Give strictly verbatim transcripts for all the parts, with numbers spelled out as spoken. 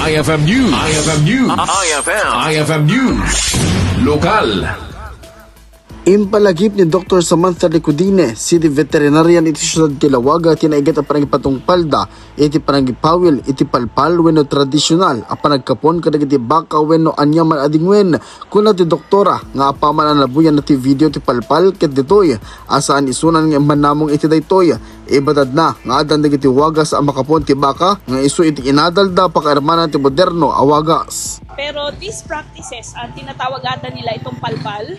I F M News. I F M News. I F M. I F M News. Lokal. Impalagip ni Doktor Samantha Ricodine, City Veterinarian iti siudad ti Laoaga, ti naigat a panangipatungpalda iti panangipawil iti palpal wenno tradisional a panagkapon kadagiti baka wenno aniaman a dingwen. Kuna ti doktora nga apaman a nabuyan na ti video ti palpal ket ditoy a saan isunan nga mannamong iti daytoy, ibatadna nga addan dagiti wagas a makapon ti baka nga isu iti inadalda pakairmanan ti moderno a wagas. Pero these practices, ah, tinatawag ata nila itong palpal.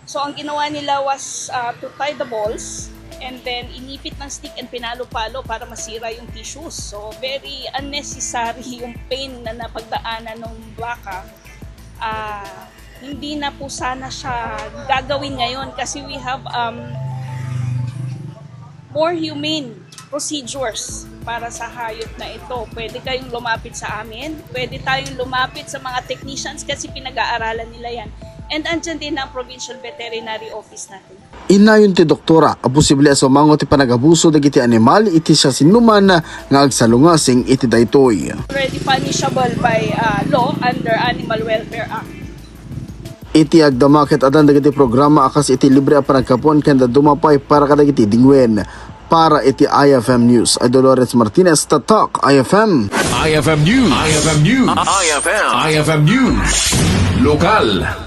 So, ang ginawa nila was ah, to tie the balls and then inipit ng stick and pinalo-palo para masira yung tissues. So, very unnecessary yung pain na napagdaanan ng baka. Ah, hindi na po sana siya gagawin ngayon kasi we have um, more humane procedures para sa hayop na ito. Pwede kayong lumapit sa amin, pwede tayong lumapit sa mga technicians kasi pinag-aaralan nila yan. And andyan din ang Provincial Veterinary Office natin. Inayon ti doktora a posible a sumango ti panagabuso dagiti animal iti siasinoman nga agsalungasing iti daytoy. Already punishable by uh, law under Animal Welfare Act. Iti agdama ket addan dagiti programa a kas iti libre a panagkapon ken dadduma pay para kadagiti dingwen. Para iti I F M News, Idol Lawrence Martinez, Tatak I F M. I F M News. I F M News. I F M. I F M News. Lokal.